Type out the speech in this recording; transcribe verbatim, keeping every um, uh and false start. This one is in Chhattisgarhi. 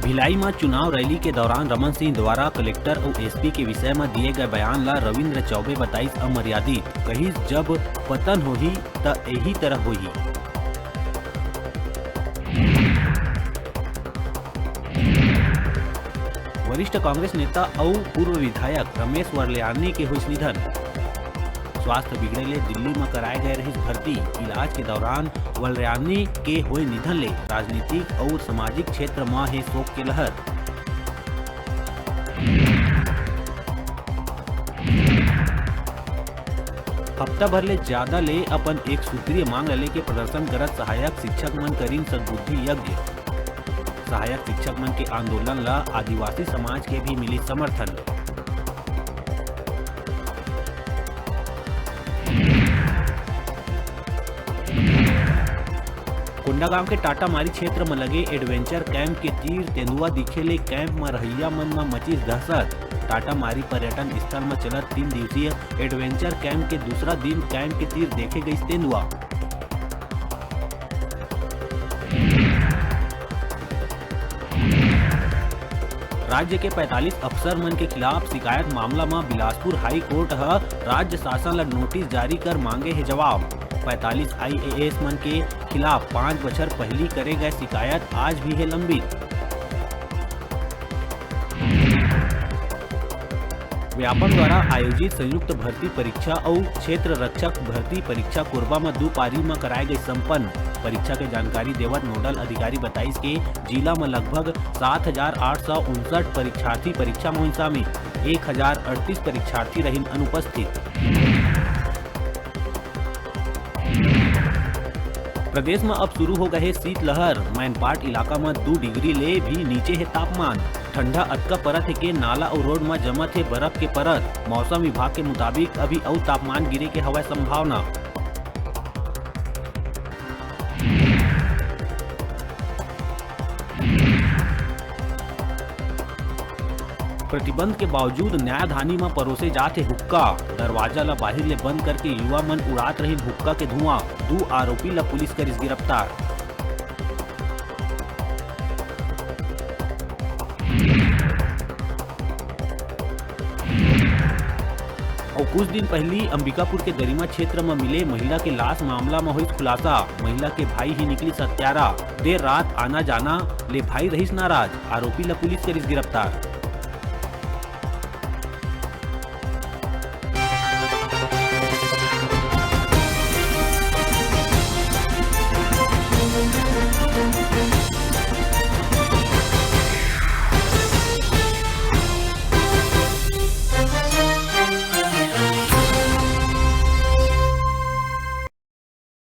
भिलाई म चुनाव रैली के दौरान रमन सिंह द्वारा कलेक्टर अउ एसपी के विषय म दिए गए बयान ला रविंद्र चौबे बताइस अमर्यादित। कहिस, जब पतन होही, त एही तरह होही। वरिष्ठ कांग्रेस नेता अउ पूर्व विधायक रमेश वरल्यानी के होइस निधन। स्वास्थ्य बिगड़े ले दिल्ली म कराए गए रहिस भर्ती। इलाज के दौरान वलरयानी के होए निधन ले राजनीतिक अउ सामाजिक क्षेत्र म हे शोक के लहर। हफ्ता भर ले ज्यादा ले अपन एक सूत्रीय मांग ला लेके प्रदर्शन करत सहायक शिक्षक मन करिन सद्बुद्धि यज्ञ। सहायक शिक्षक मन के आंदोलन ला आदिवासी समाज के भी मिली समर्थन। कोंडागांव के टाटामारी क्षेत्र म लगे एडवेंचर कैंप के तीर तेंदुआ दिखे ले कैंप म रहइया मन म मचिस दहशत। टाटामारी पर्यटन स्थल म चलत तीन दिवसीय एडवेंचर कैंप के दूसरा दिन कैंप के तीर देखे गइस तेंदुआ। राज्य के पैंतालीस अफसर मन के खिलाफ शिकायत मामला म बिलासपुर हाई कोर्ट ह राज्य शासन ल नोटिस जारी कर मांगे हे जवाब। पैंतालीस आईएएस मन के खिलाफ पाँच बछर पहिली करे गए शिकायत आज भी हे लंबित। व्यापम द्वारा आयोजित संयुक्त भर्ती परीक्षा अउ क्षेत्र रक्षक भर्ती परीक्षा कोरबा म दू पारी म कराए गए संपन्न। परीक्षा के जानकारी देवत नोडल अधिकारी बताइस के जिला म लगभग सात हजार आठ सौ उनसठ परीक्षार्थी परीक्षा म होइस शामिल। एक हजार अड़तीस परीक्षार्थी रहिन अनुपस्थित। प्रदेश म अब शुरू हो गए हे शीतलहर। मैनपाट इलाका म दू डिग्री ले भी नीचे हे तापमान। ठंडा अतका परत हे के नाला अउ रोड म जमत हे बरफ के परत। मौसम विभाग के मुताबिक अभी अउ तापमान गिरे के हवय संभावना। प्रतिबंध के बावजूद न्यायधानी म परोसे जात हे हुक्का। दरवाजा ल बाहिर ले बंद करके युवा मन उड़ात रहिन हुक्का के धुआं। दू आरोपी ल पुलिस करिस गिरफ्तार। अउ कुछ दिन पहिली अंबिकापुर के दरिमा क्षेत्र म मिले महिला के लाश मामला म होइस खुलासा। महिला के भाई ही निकलिस हत्यारा। देर रात आना जाना ले भाई रहिस नाराज। आरोपी ल पुलिस करिस गिरफ्तार।